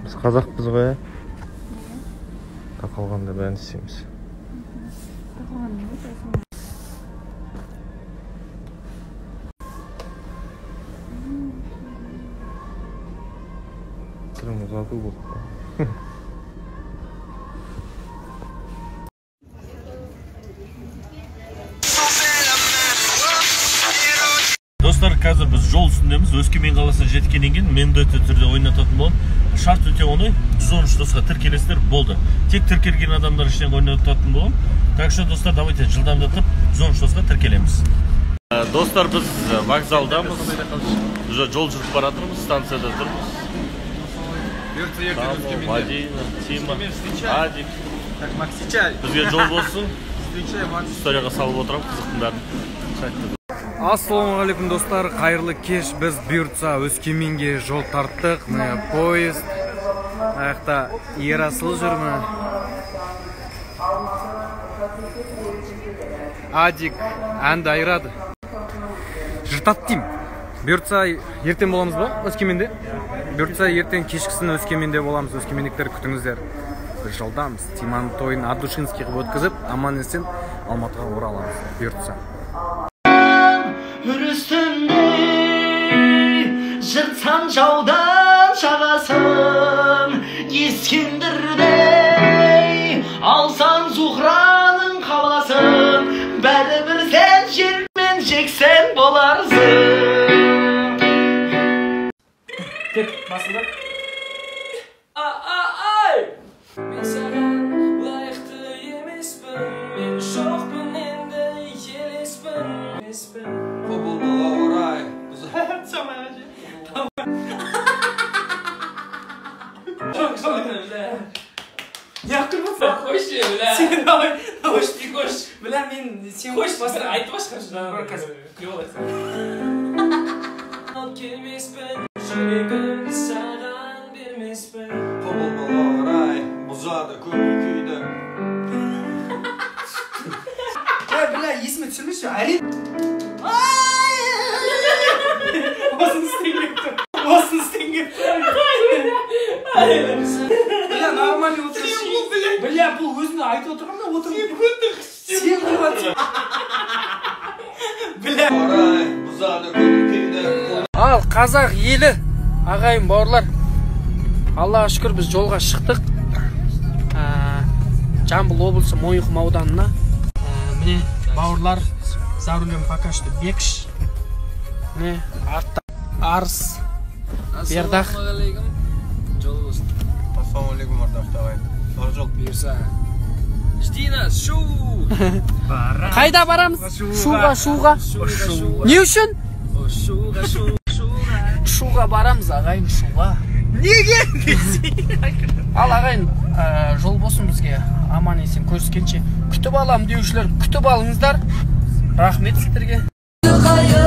Біз қазақпыз ғой, ә? Тақалғанда бәрін істейміз. Түрің ұзату болып. Достар, қазір біз жол үстіндеміз. Өскемен қаласына жеткеннен кейін міндетті түрде ойнататын боламын. Шарт өте оңай. 113 досқа тіркелесіздер, болды. Тек тіркелген адамдар ішінен ойнататын боламын. Так что, достар, давайте жылдамдатып 113 досқа тіркелеміз. Достар, біз вокзалдамыз. Уже жол жүріп бара жатырмыз, станцияда тұрмыз. Мадина, Тима, Адик. Бізге жол болсын. Историяға салып отырамын, қызықтың бәрін. Ассалаумағалейкум, достар, қайырлы кеш. Біз бұйыртса Өскеменге жол тарттық. Міне поезд. Аяқта Ерасыл жүр міне. Адик әнді айырады. Жыртады деймін. Бұйыртса ертең боламыз ба Өскеменде? Бұйыртса ертең кешкісін Өскеменде боламыз. Өскемендіктер күтіңіздер. Біз жолдамыз. Тиманың тойын Адушинский қылып өткізіп, аман есен Алматыға ораламыз. Бұйыртса. Үстінде жыртсаң жаудан жағасын, Ескендірдей алсаң Зухраның қаласын, бәрібір сен жермен жексен боларсың. Кет, басылды. Ай! Мен саған лайықты емеспін, мен жоқпын енді елеспін. Бля, мен сен қойшы, басқа айтып ашқаншы. Алып келмеспін, жүрегімді саған бермеспін. Құбылмалы рай, бұзады көңіл күйді. Бля, есіме түсірмеші, әрең. Осыны істеген келіп тұр. Осыны істеген келіп тұр. Бля, нормально отыршы. Бля, бұл өзіне айтып отырған да отырып. Сен көтті сен қылып. Бля. Ал қазақ елі, ағайын бауырлар, Аллаға шүкір біз жолға шықтық. Жамбыл облысы Мойынқұм ауданына. Міне бауырлар, за рулем пока что Бекш. Міне артта Арыс, Бердақ. Ассалаумағалейкум. Жол болсын. Ассалаумағалейкум, ардақты ағайын. Бар жол. Бұйырса. Жди нас, Шу. Қайда барамыз? Шуға, Шуға. Не үшін? Шуға, Шуға. Шуға барамыз, ағайын, Шуға. Неге? Ал ағайын, жол болсын бізге. Аман есен көріскенше. Күтіп алам деушілер, күтіп алыңыздар. Рахмет сіздерге. Қайыр